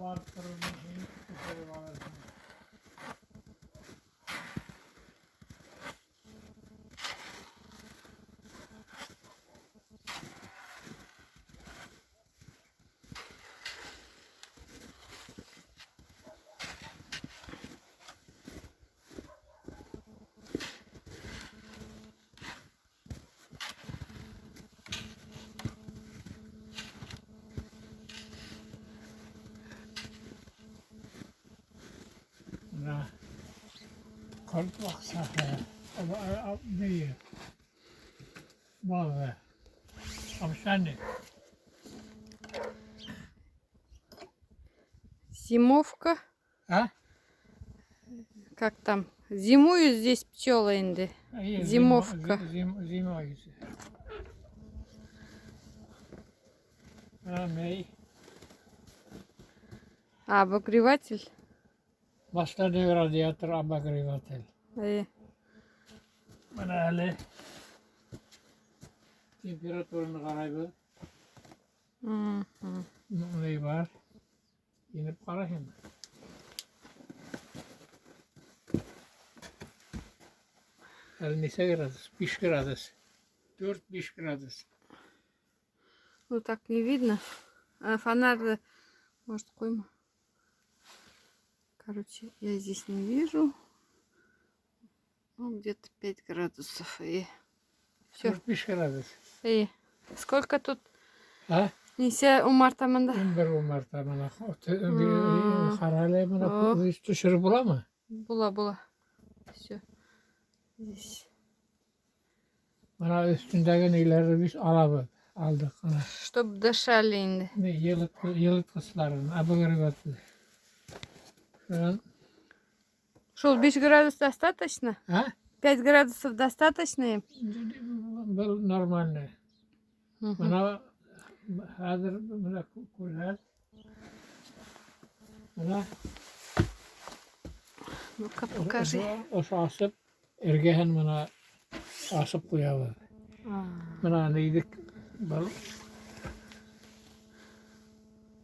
Барып торыр, төшөрөп алырһың. Бына ҡорт баҡсаһы, ни, балы, овсяник. Зимовка. А? Как там? Зимуют здесь пчелы инде. Әйе, Зимовка. Зимой. Бына мей, А, обогреватель? Масляный радиатор, обогреватель. Эйе. Бына әле температураны ҡарайбыҙ. Ни бар. Инеп ҡара һин. Әле нисә градус? 5 градус. 4-5 градус. Ну так не видно. А фонарь, может, ҡуйма. Короче, я здесь не вижу. Ну, где-то 5 градусов. И все. 4-5 градус. И сколько тут? А? Нисә умарта бында? 11 умарта бына. Ҡара әле бына О. төшөрөп буламы? Була, була. Все. Здесь. Бына өҫтөндәге нимәләрҙе беҙ алабыҙ. Алдыҡ. Бына. Чтоб дышали инде. Не, йылытҡыстарын, обогреватель. Шунан, Шул 5 градус достаточно? а? 5 градусов достаточно им? Был нормально. Мгм. Бына хәҙер бына күрһәт. Бына Ну-ка, покажи. Ошо асып, эргәһен бына асып ҡуябыҙ. А. Бына нейҙек был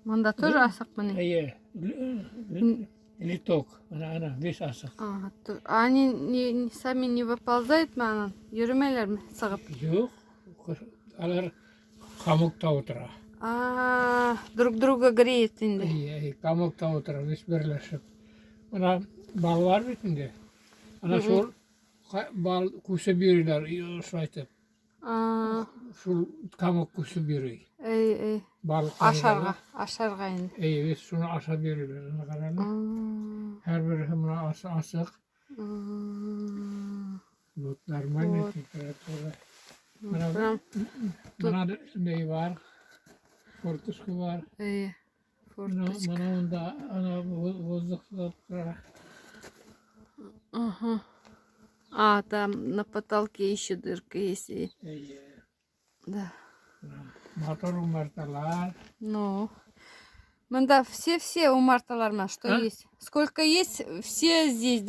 Бында тоже асыҡмы ни? Эйе, литок. Бына ана беш асыҡ. А, они не, сами не выползают мы анан? Йөрөмәйләрме сығып? Юҡ, алар комокта ултыра. А, друг друга греет инде. Эйе, эйе, комокта ултыра, беҙ берләшеп. Бына бал бар бит инде. Ана шул бал күсеп йөрөйләр, ошолайтып. А, Шул комок күсеп йөрөй. эй, эй. Бал Ашарға, ашарға инде. Эйе, беҙ шуны ашап йөрөйләр. Ана ҡара әле. Һәр береһе бына асыҡ. Вот нормальная Вот. температура. Ну, Бына прям, бына ни бар? Форточка бар. эй, Бына форточка. бына унда ана воздух сығып тора. Ага. А, там на потолке еще дырка есть. Эйе. Да. Бына Матур умарталар. Ну. Бында все-все умарталармы, что А? есть? Сколько есть, все здесь, да?